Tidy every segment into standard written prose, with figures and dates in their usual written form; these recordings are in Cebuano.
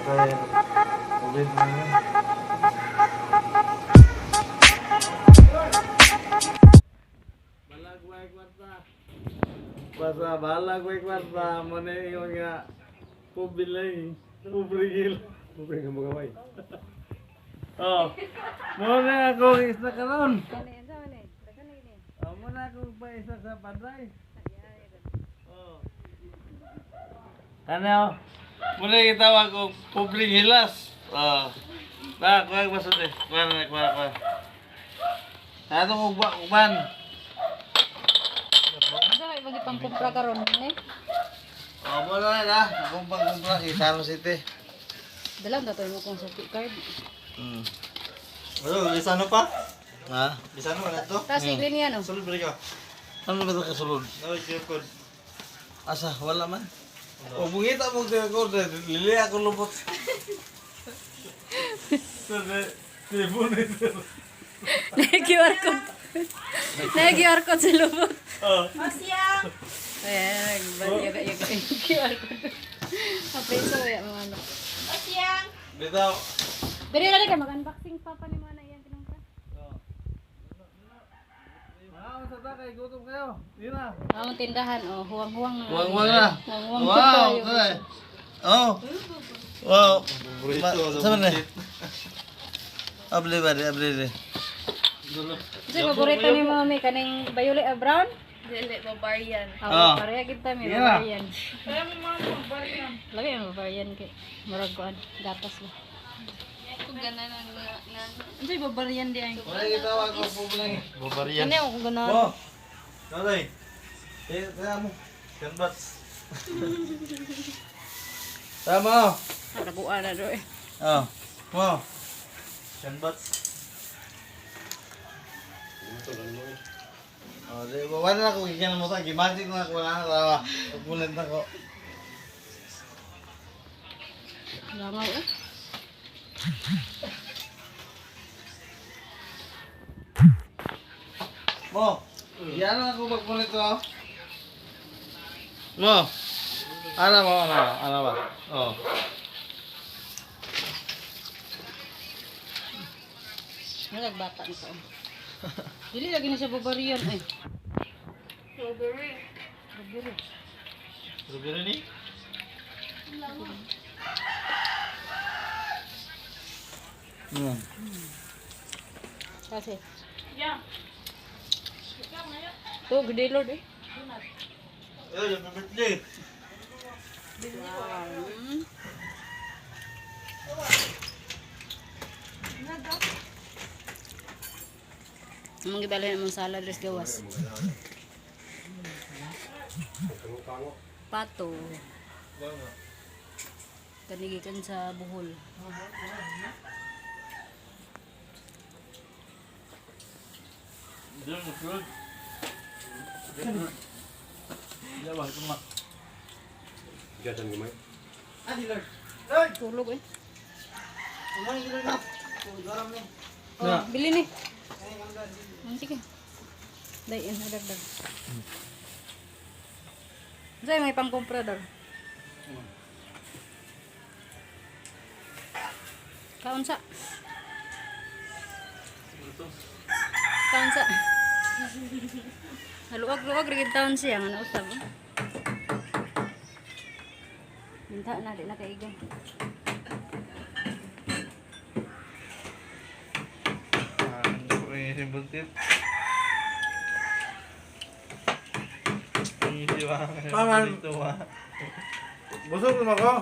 Kaya, ulit na yun. Balag way kwarta. Basta balag way kwarta. Muna yung nga. Pubilay. Pubrigil. Pobre nga mga way. Oh. Muna ako isa karon. Oh, muna ako pa isa sa padray. Oh. Ano? Muna gitawag og publing hilas. Oh. Ba, kuha ko sa kuha na, kuha, kuha. Atong ugba, uban. Asa may pag pangkumpra karon eh? Oh, muna na na. Akong pangkumpra kay Sano City. Dala na to mo kong suki card. Ano, lisano pa? Ha? Lisano na to? Tapos iglin niya no. Sulod ba ka? Ano ba ito kasulod? No, QR code. Asa, wala man. O, bungita mo kayo ko, lili ako lubot. Telepono ito. Na QR code. Na QR code sa lubot. Oh. Ayan, yaga yaga QR code. Apreso ya mga anak. Bitaw. Dili ra ka mag-unboxing pa pa ni mga na iyang kinumpra. Mga sa ta kay gutom kayo. Di na. Ang tindahan oh, huwang-huwang na. Huwang-huwang na. Huwang-huwang Wow, tayo. tuloy. Oh. Wow. Burrito, Sa man eh? Abli ba di, abli di. Kasi paborito ni mami kaning violet brown? Dili, Bavarian. Ah, Ah. pareha gid ta may Yeah. Bavarian. Kaya mo mga Bavarian. Lagi ang Bavarian kay murag kuan gatas ba. Kung ganan ang nga. Ano yung Bavarian di ay? Wala gitawag ko publing. Bavarian. Ano yung ganahan? Oh. Nanay, Eh, kaya mo. canvas. Tama. Nakabuan na do eh. Oh. Wow. Canvas. Oh, di ba wala na ako gikan mo ta, gimatic na ako wala na tawa. Pagpulit na ko. Langaw eh. Mo. Yan na ako pagpulit ko. Mo. Ana mo, ana, ana ba? Oh. Nalagbata na to. Dili lagi na siya Bavarian eh. Strawberry. Strawberry. Strawberry ni? Kasi Yeah. to gede lord eh. Eh, happy birthday. Wow. Among gibalhin among salad res gawas. Pato. Kanigikan sa buhol. Diyan mo sulod. Diyan ba kuma. Gatan gamay. Tulog eh. Oh, bili ni. Oh, sige. Dai, yan, dagdag. Sa'yo may pangkumprador. Kaunsa? Kaunsa? Haluag-luag rin taon siya nga nausab. Oh. Minta na di na kaiga. Ah, ko yung buntit. Paman. Busog naman ko.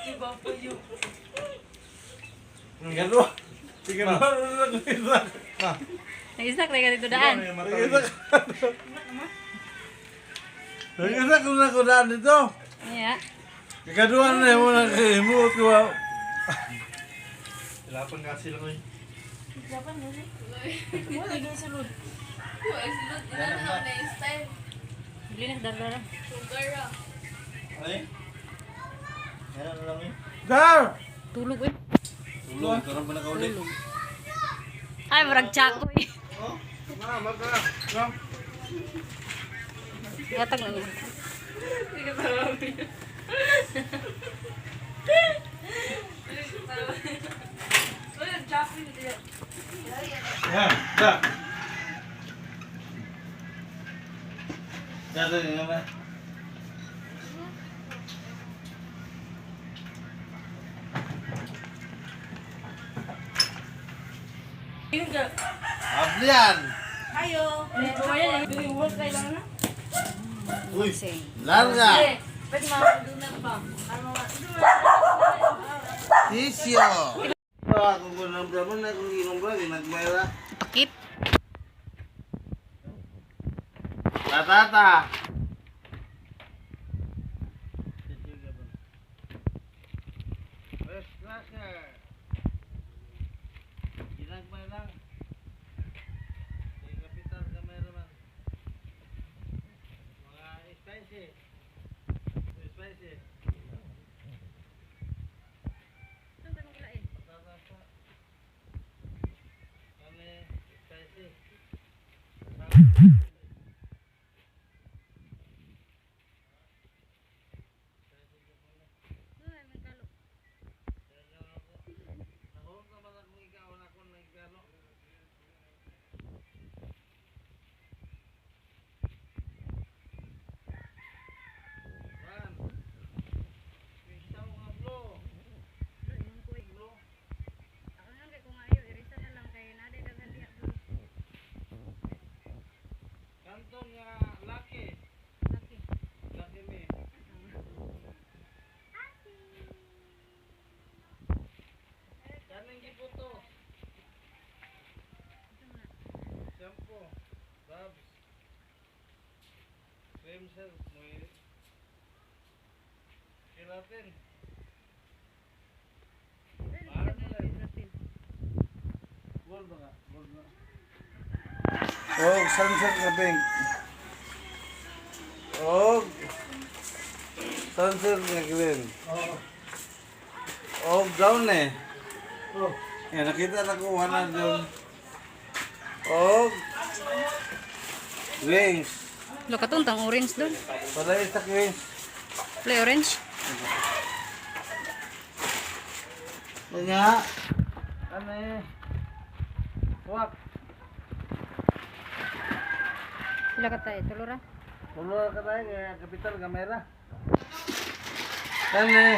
Iba po yung... Gano. Sige na. Nag-isak. Nag-snack na ka dito daan. Nag-isak. Nag-isak ko na ko daan dito. Yeah. Kagaduhan na mo na kay mo ko. Ilapan kasi lang eh. Wala sulod. Inano na na yung style. Bili na dardara. Sugar ah. Ay? Meron lang eh. Dar. Tulog eh. Tulog, karon pa nakauli. Tulog. Ay, murag chakoy. Ma, maka. Ram. Yatag na niya. Hindi ka marami. Ablian. Ayo. Uy, larga. Tisyo. Ah, kung kunom mo na kung inom ba, ginagmayra. Pakit. Patata. West cracker. Ginagmay lang. May kapital gamay naman. Mga spicy. Spicy. Patata pa. Kami spicy. Nahulog naman akong ikaw na akong nagkano. One. Isaw nga blo. Blo. Ako lang kay kung ayo, irisa na lang kay naday daghan diha bro. Kanto nga laki. Laki. Laki mi. Kaning giputo. Shampoo. Babs. Cream silk. May gelatin. Gold ba nga? Gold ba? Oh, sunset nga pink. Oh, sunset nga green. Oh, brown eh. Oh. Eh, nakita na ko wala doon. Oh, wings. Lo katong tang orange doon. Wala isa wings. Play orange. Nga. Ano eh? Wak. Pila ka tayo, tulo ra. Tulo ka tayo, kaya kapital, kamera. Ano eh?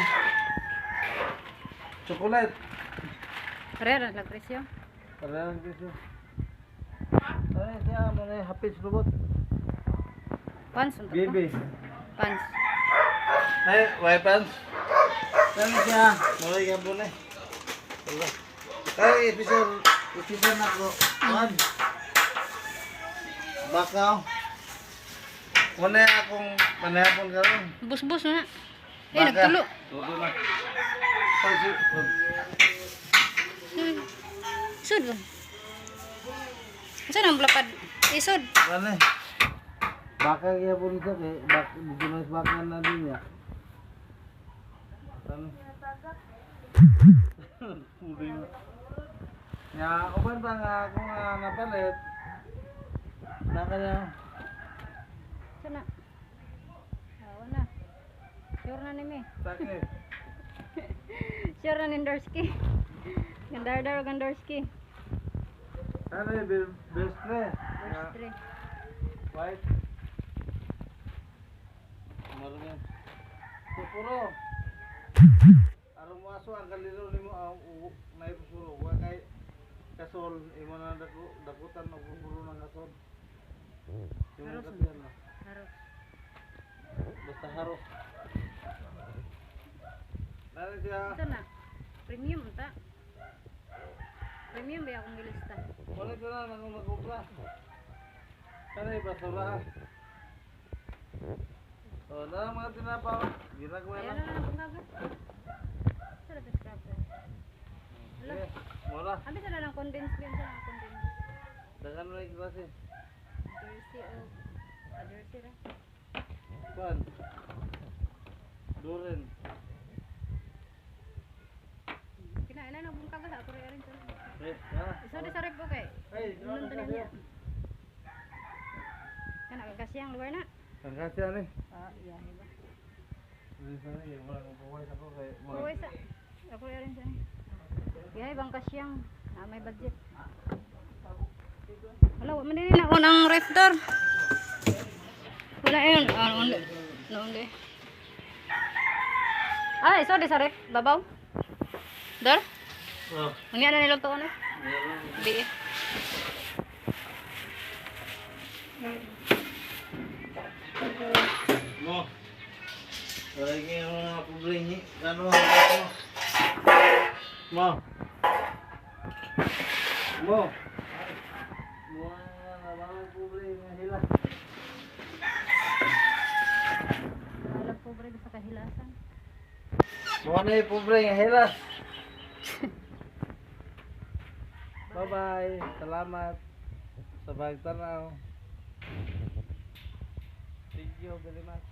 Chocolate. Rare lang presyo. Wala lang piso. Ay, siya, mo na happy lubot. Pants unta ko. Bibi. Pants. Ay, way pants. Ano siya? Mulay ka po na eh. Wala. Ay, episode, episode na ko. One. Bakaw. Muna akong panayapon karon. Bus-bus na. Eh, nagtulo. Tulo na. Pag- Isod ba? Saan ang lapad? Isod. Ano eh? Baka kaya po nito kay bak medyo mas baka na din niya. Ano? Puri mo. Ya, uban pa nga kung napalit. Naka niya. Saan na? Ah, wala. Sure na ni mi. Take. Sure na ni Dorsky. Gandardar o Gandorski. Ano yung best friend? Verse 3. White. Meron yan. Pupuro. Aron mo aso ang kalilo nimo ang na pupuro. Wa kay kasol imo na daku, dakutan og pupuro ng kasol. Yung Haros katiyan na. Haros. Basta haros. Nara siya. Ito na. Premium ta. Premium ba akong gilista? Wala ka na nang nagkupra. Ano yung basura? Oh, na mga tinapa. Ginagawa Ayan lang. na lang kung kagat. Sa labas scrapper. Wala. Sige, wala. Abi sa lang condensed yun sa lang condensed. Dagan mo yung klase. Jersey o ah, jersey ra. Kuan. Duren. Kinailan na bung kagat ako rin sa. Eh, ah. Iso di sa rep okay. Ay, Inom tanan niya. Kana kagasyang lugar na. Ang kasi ano eh. Ah, iya ba. Hindi sana eh, wala kang puway ako kay Uy sa ako rin sa. Iya bang kasyang na may budget. Wala, wa man din na unang ref door. Wala yun. Ah, undi. No, undi. Ah, iso di sa ref babaw. Dor? Oh, Unya na niluto na. Di. Mo. Wala yung mga pobre ni. Ano ang mo? Mo. Mo. Mo nga mga pobre nga hila. Alam pobre sa kahilasan. Mo na yung pobre nga hilas. Bye-bye. Salamat sa pagtanaw. Thank you very much.